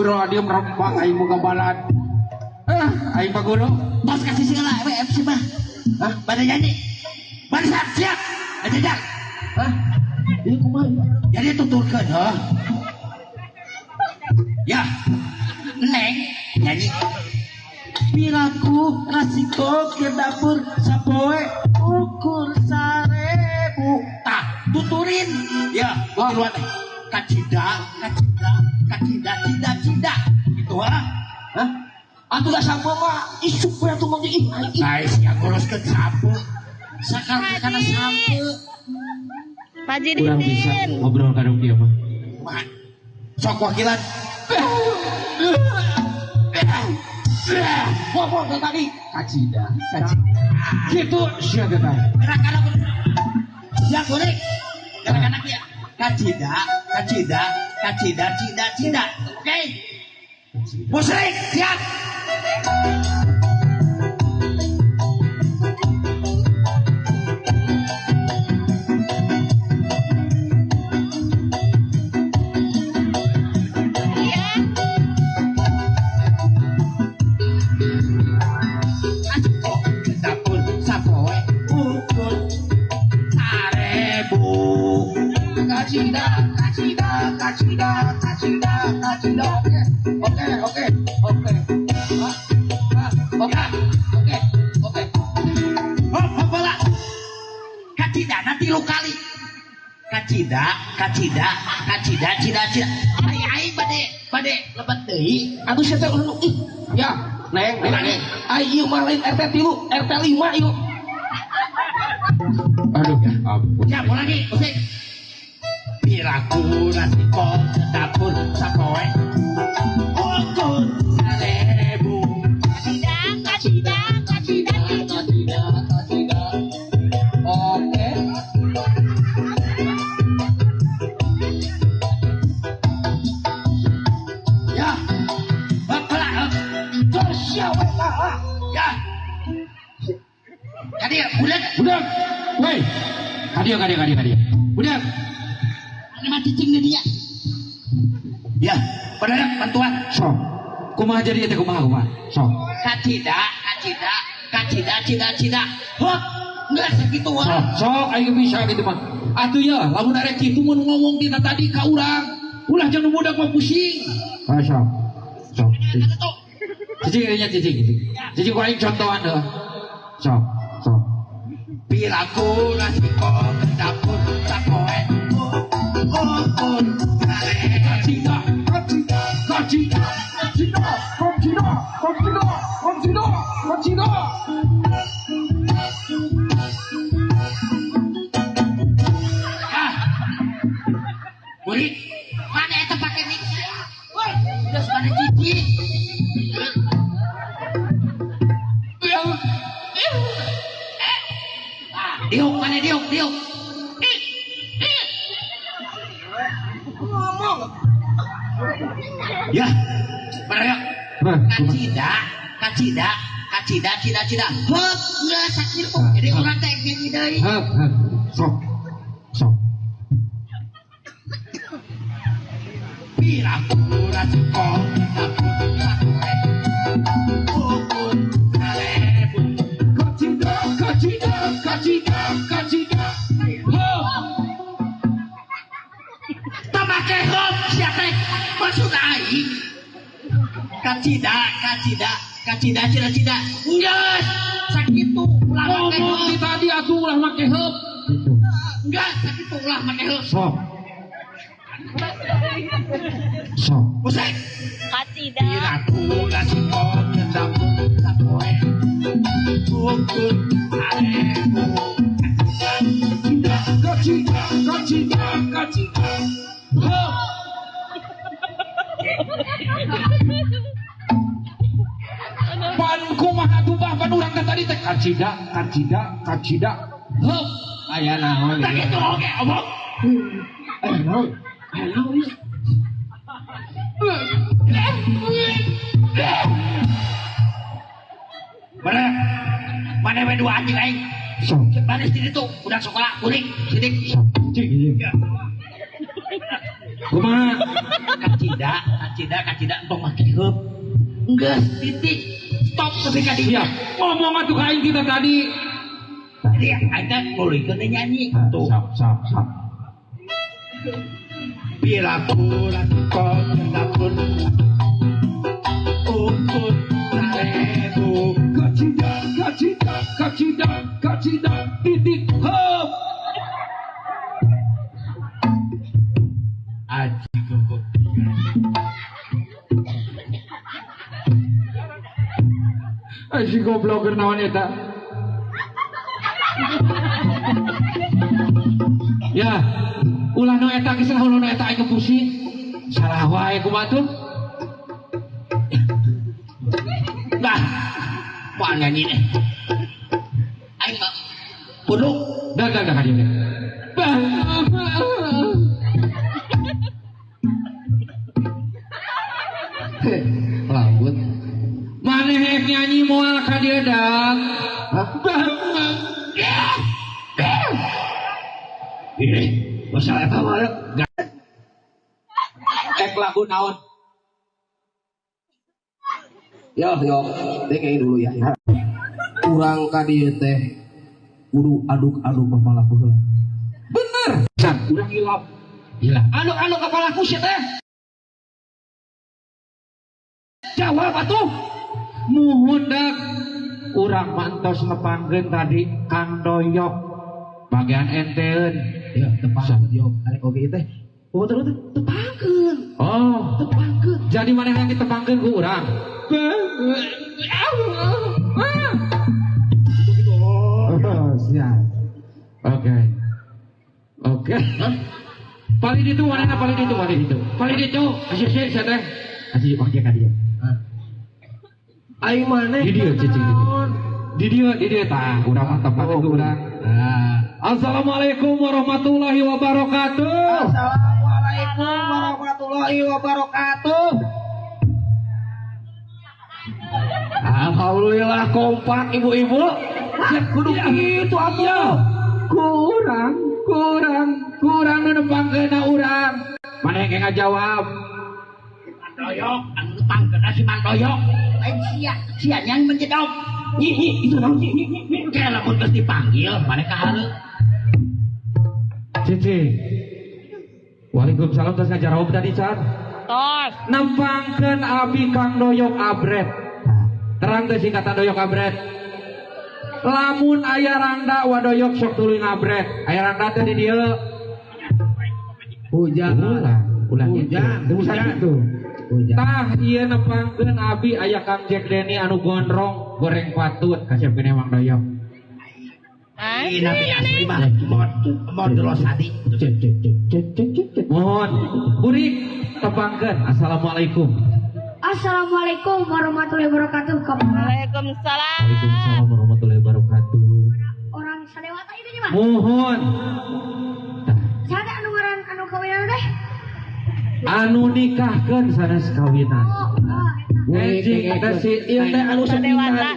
Ngobrol dia merempang aing boga balad. Aing Pak Guru. Tos kasih segala MC mah. Hah? Bade nyanyi. Barisan siap. Ngajajak. Hah? Ieu kumaha? Jadi tuturkeun heuh. Ya. Neng nyanyi. Piraku rasiko ke dapur sapoe ukur 1000. Tah, tuturin. Ya, tuturan teh. Kacida, kacida, kacida, cida, cida. Gitu ah. Hah? Atuh da sampo mah isuk we atuh mah ih. Guys, yang nguruskeun sampo. Sakarep kana sampo. Pak Kurang bisa Jididin. ngobrol ka dieu mah. Kumaha? Sok wakilan. Ngomong teh tadi. Kacida, kacida. Gitu sia teh. Gerak kanan. Ya goreng. Gerak kanan ya. Kacida, kacida, kacida, cida, cida. Oke. Musrik, siap. Iya. Asiko ke dapur sapoe ukur 1000. Kacida, kacida, kacida, kacida, kacida. Oke, oke, oke, oke. Hah? Hah? Oke, oke, oke. Hop, hop, bola. Kacida nanti lu kali. Kacida, kacida, kacida, cida, cida. Ai aing bade, bade lebet deui. Aduh sia teh ulu ih. Ya, neng, neng, neng. Ai ieu mah lain RT 3, RT 5 ieu. Aduh, ampun. Siap, lagi, musik. Piraku rasiko ke dapur sapoe ukur 1000. Kacida, kacida, kacida, Kacida, kacida. Oke. Ya, bapak, Terus sia we tah. ya. Kadieu, budak. Budak. Woi. Kadieu, kadieu, kadieu, kadieu. Budak. Ini mah cicing di dia. Ya, padahal bantuan. Sok. Kumaha jadi teh kumaha kumaha? Sok. Kacida, kacida, kacida, cida, cida. Hop, enggak segitu Sok, wah. sok aing bisa gitu mah. Atuh ya, lamun arek kitu mun ngomong tina tadi ka urang. Ulah jangan budak mah pusing. Ah, sok. Sok. Cicing nya cicing, cicing. Cicing ku aing contohan heuh. Sok, sok. Piraku rasiko ke dapur sapoe ukur 1000. Kacida, kacida, kacida, Kacida, kacida, kacida, kacida, kacida. Ah. Murid, mana eta pake mic? Woi, geus pada cicing. Diuk, mana diuk, diuk. Ngomong. Ya, mana ya? Nah, Kacida, kacida, kacida, cida, cida. Heup, geus sakitu. Jadi urang teh nyanyi deui. Heup, heup. Sok. Sok. Piraku rasiko ke dapur sapoe ukur 1000. Kacida, kacida, kacida, kacida. Heup. Teu make heup sia teh. Maksud aing. Kacida, kacida, kacida, cida, cida. Geus sakitu ulah make Ngomong heup. ti tadi atuh ulah make heup. Gitu. Geus sakitu ulah make heup. Sok. Sok. Musik. Kacida. Piraku rasiko ke dapur sapoe ukur 1000. Kacida, kacida, kacida. Heup. Pan kumaha tuh bah pan urang teh tadi teh kacida, kacida, kacida. Heup. Aya naon Tak ieu? gitu oge omong. Aya naon? Aya naon ieu? Mana? Mana we dua anjing aing? Sok. Mana di ditu budak sekolah kuring sidik. Sok. Cing, cing. Ya. Kumaha? Kacida, kacida, kacida entong make heup. Geus titik. Stop tapi ka dieu. Siap. Ngomong atuh ka aing kita tadi. Jadi aing teh nuluykeun nyanyi tuh. Sap sap sap. Pira-pura kok ukut sarebu. Kacida, kacida, kacida, kacida, titik heup. Aji goblok. Aji goblok keur naon eta? Ya, ulah nu eta geus lah ulah nu eta aing pusing. Salah wae kumaha tuh? Bah, moal nyanyi deh. Aing mah kudu Dah dah dah ka dieu. Bah. Lambut. Maneh rek nyanyi moal ka dieu dang. Hah? Ih, masalah eta mah Ek lagu naon? Yo yo, dek dulu ya. Urang ka dieu teh kudu aduk-aduk kepala ku heula. Bener. Can urang hilap. Hilap. Aduk-aduk kepala ku sia teh. Jawab atuh. Muhun dak. Urang mantos nepangkeun tadi Kang Doyok. Bagian enteun. Ya, tepangkeun yo. Arek oge teh. Oh, terus tepangkeun. Oh, Tepangkeun. jadi maneh yang ditepangkeun ku urang. Oh, siap. Oke. Oke. Paling itu mana paling itu paling itu. Paling itu. Asyik asyik saya teh. Asyik bang ka dia. Aing maneh. Di dieu cicing di dieu. Di dieu di dieu tah urang mah tepangkeun ku urang. Nah. Assalamualaikum warahmatullahi wabarakatuh. Assalamualaikum warahmatullahi wabarakatuh. Alhamdulillah kompak ibu-ibu. Ya kudu kitu atuh. Kurang, kurang, kurang nu nempangkeun urang. Maneh ge ngajawab. Mandoyok, anu nepangkeun si Mandoyok. Lain sia, sia yang menjedok. Nyi nyi itu naon nyi nyi nyi. Kayak lamun geus dipanggil, maneh ka hareup. Cici. Waalaikumsalam terus ngajawab tadi Can. Tos. Nempangkeun abi Kang Doyok Abret. Terang teh singkatan Doyok Abret. Lamun aya rangda wadoyok sok tuluy ngabret. Aya rangda teh di dieu. Hujan. Ulah, ulah gitu. Hujan, Ulah hujan. gitu. Hujan. Tah ieu nepangkeun abi aya Kang Jack Denny anu gondrong goreng patut kasep geuning Mang Doyok. Ih, nabi asli mah mod Rosadi. Cek cek cek cek cek cek cek. Mohon burik tepangkeun. Assalamualaikum. Assalamualaikum warahmatullahi wabarakatuh. Kepada Waalaikumsalam. Waalaikumsalam warahmatullahi wabarakatuh. orang sadewata itu nya mah. Mohon. Tah, Sada anu ngaran anu kawinan teh? Anu nikahkeun sanes kawinan. Oh, oh, eta. Enjing eta si Ieu teh anu Sadewata. sepitan.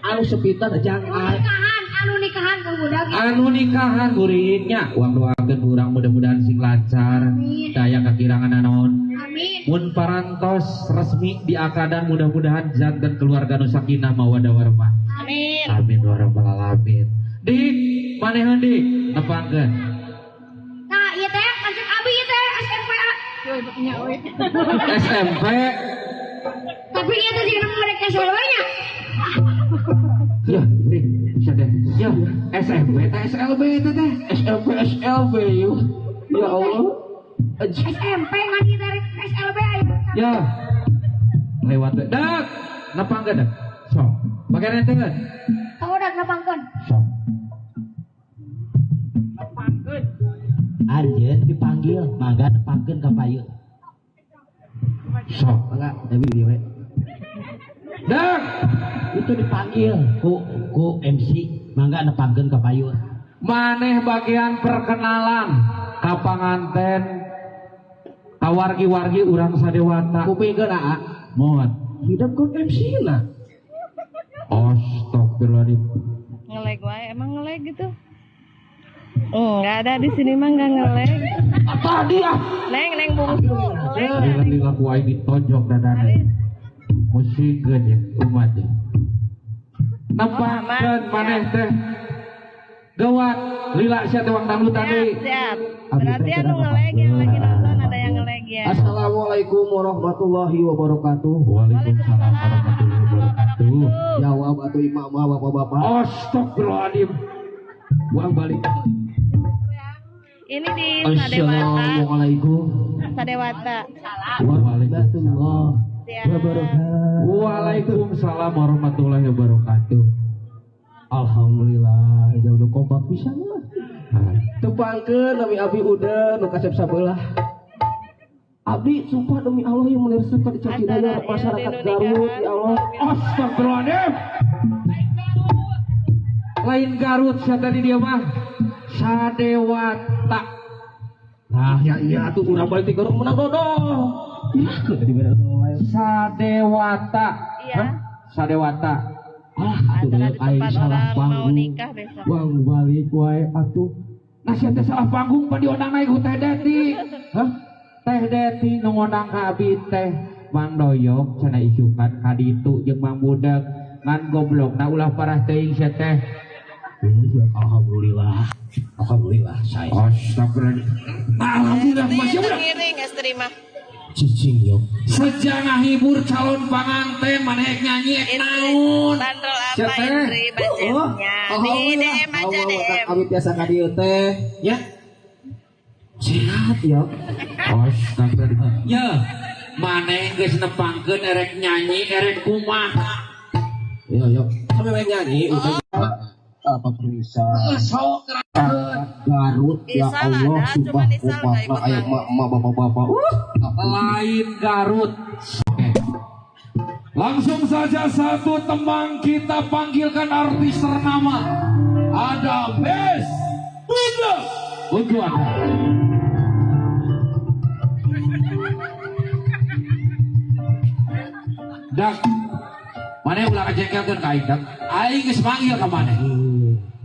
Anu sepitan jang Anu nikahan, anu nikahan ka budak. Anu nikahan buriknya uang doakeun urang mudah-mudahan sing lancar. Amin. Daya kakirangan naon. Amin. Mun parantos resmi di akadan mudah-mudahan janten keluarga nu sakinah mawaddah warahmah. Amin. Amin ya rabbal alamin. Dik, manehan dik, nepangkeun. Nah, ieu teh kancet abi ieu teh SMP. SMP. Tapi ieu teh jeung mereka SLB nya. Ya, dik, bisa deh. Ya, SMP teh SLB teh teh. SMP SLB yuk. Ya Allah. SMP ngan ieu teh SLB ayo. Ya. Lewat deh. Dak, nepangkeun dak. Sok. Bagian entengeun. Tahu dak nepangkeun. Sok. Anjeun dipanggil, mangga nepangkeun ka payun. Sok. Mangga, deui dieu we. Dak, Itu dipanggil ku MC, mangga nepangkeun ka payun. Maneh bagian perkenalan ka panganten ka wargi-wargi urang sadewata. Kupingkeun aa. Mohon. Hidup kon MC na. Astagfirullahaladzim. Ngeleg wae, emang ngeleg gitu. Enggak ada di sini mah enggak ngelag. Tadi ah. Neng, neng bungsu. Ngelag. Lila ku aing ditonjok dadana. Musikeun ya umat ya. Nepangkeun maneh teh. Gawat lila sia teh wang dangdut tadi. Siap. Berarti anu ngelag yang lagi nonton ada yang ngelag ya. Assalamualaikum warahmatullahi wabarakatuh. Waalaikumsalam warahmatullahi wabarakatuh. Jawab atuh imam bapak-bapak. Astagfirullahaladzim. Buang balik. Ini di Sadewata. Assalamualaikum. Sadewata. Warahmatullahi wabarakatuh. Waalaikumsalam warahmatullahi wabarakatuh. Alhamdulillah, jauh kompak pisan lah. Tepangkeun nami abi udah nu kasep sabelah. Abdi sumpah demi Allah yang menersepkan di masyarakat Garut ya Allah. Astagfirullahaladzim. Lain Garut sia tadi dia mah. Sadewata. Nah, ya iya atuh urang balik ti Garut menang dodol. Ih, tadi beda Sadewata. Iya. Sadewata. Ah, atuh aing salah panggung. Wang balik wae atuh. Nah, sia teh salah panggung pan diondang naik ku Teh Deti. Hah? Teh Deti nu ngondang ka abi teh Mang Doyok cenah isukan ka ditu jeung Mang Budak ngan goblokna ulah parah teuing sia teh. Alhamdulillah. Alhamdulillah saya. Astagfirullah. Alhamdulillah masih udah. Ngiring geus terima. Cicing yo. Sejak ngahibur calon panganten maneh nyanyi ek naon. Bandrol apa Indri budgetnya? Di DM aja DM. Abi biasa ka dieu teh ya. Sehat yo. Astagfirullah. Ya, maneh geus nepangkeun erek nyanyi erek kumaha. Yo yo. Sampe nyanyi udah apa pemirsa Garut ya Allah sumpah bapak ayah emak bapak-bapak lain Garut. Oke. Langsung saja satu tembang kita panggilkan artis ternama. Ada Bes Bunda untuk Anda. Dak mana ulah kajengkelkeun ka aing dak. Aing geus manggil ka maneh.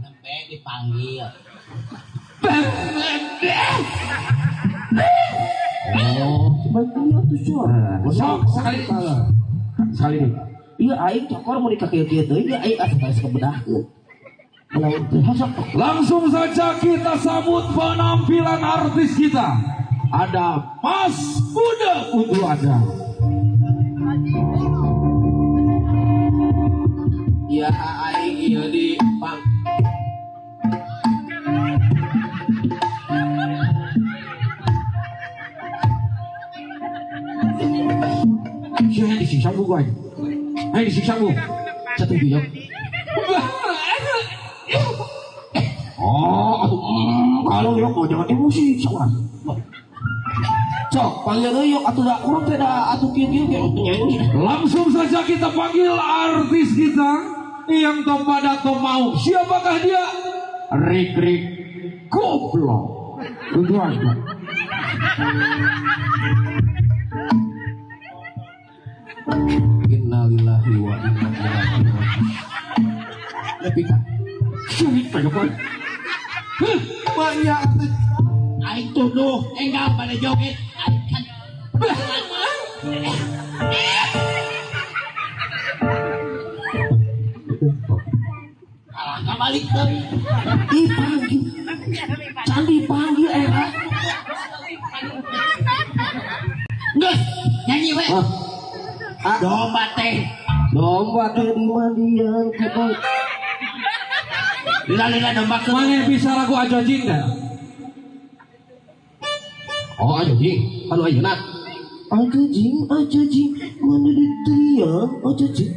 Nembe dipanggil. Oh, sebenarnya tuh suara. Sok sekali. Sekali. Iya aing cokor mun dikakieu-kieu teh, ieu aing atuh geus kebedahkeun. Langsung saja kita sambut penampilan artis kita. Ada Mas Bunda untuk Anda. Ya aing ieu di pang. Siapa yang disiksa bu gue? Ayo disiksa bu. Setuju ya. Oh, kalau yok jangan emosi soal. Cok, panggil yok atuh da urang teh da atuh kieu-kieu ge nyanyi. Langsung saja kita panggil artis kita yang kepada mau. Siapakah dia? Rik Rik goblok. Untuk apa? Innalillahi wa inna ilaihi raji'un. Lebih ka. Sulit pakai. Banyak aing tuduh enggal pada joget aing kan. Kalah kabalik deui. Dipanggil. Can dipanggil era. Geus nyanyi we. Domba teh. Domba teh di mandian kebon. Lila-lila domba ke. Mana bisa lagu Ajojing enggak? Oh Ajojing, anu ayeuna. Ajojing, Ajojing, mana di teriak Ajojing.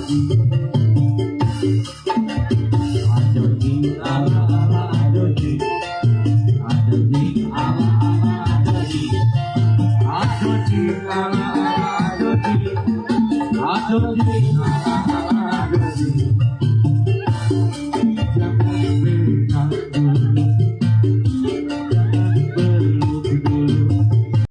Ala ala adoji.